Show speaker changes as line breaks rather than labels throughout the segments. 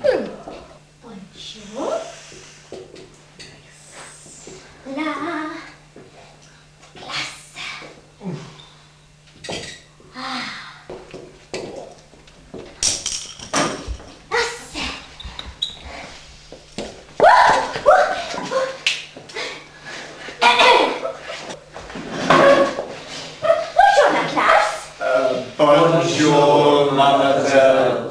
Bonjour. La classe. Ah. Bonjour la classe.
Bonjour, Mademoiselle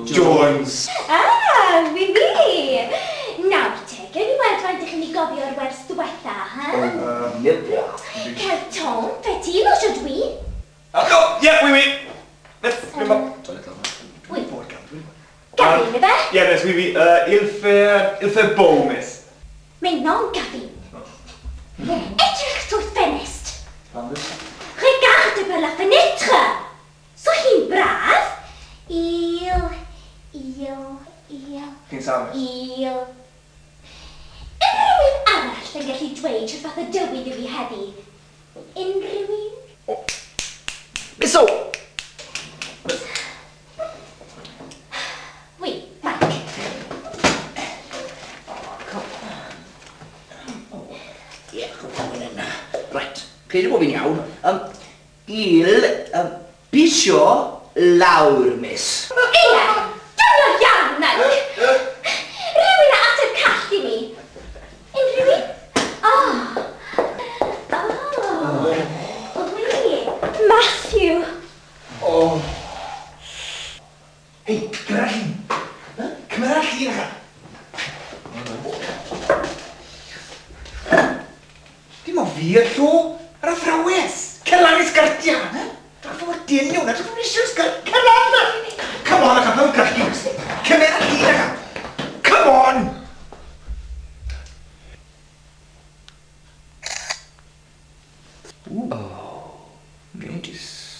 Jones.
Ah, oui, oui. Nawr te, gewn ni weld faint ych chi'n ei gofio o'r wers diwetha, ha? Quel temps fait-il aujourd'hui?
Oh, yeah, oui, oui.
Oui. Gavin, ife?
Yeah, miss, oui, oui. Il fait beau, miss.
Mais non, Gavin. Edrych drwy'r ffenest. Regarde par la fenêtre. So hi'n braf. Il, il,
Chi'n sal, miss?
il. Unrhyw un arall yn gallu dweud rhyw fath o dywydd i fi heddi? Unrhyw un?
Miss O!
Oui, Mike.
Ie, chwbl yna. Right, credu bod fi'n iawn. Il, bisio lawr, miss.
Ie, dyna iawn, Mike. Rhywun a ateb call i mi. Unrhyw un? Oh. Oh. Oui. Matthew.
Oh. Hei, cymera llun. Cymera llun ycha. Dim ond fi y llo, yr athrawes. Cer lan i sgyrtia. Dwi'n fawr dyn nhw, na dwi'n eisiau sgyrt. Cer lan na. Come on, ycha, mewn cyrchu. Cymera llun ycha. Come on.
Oh, miss.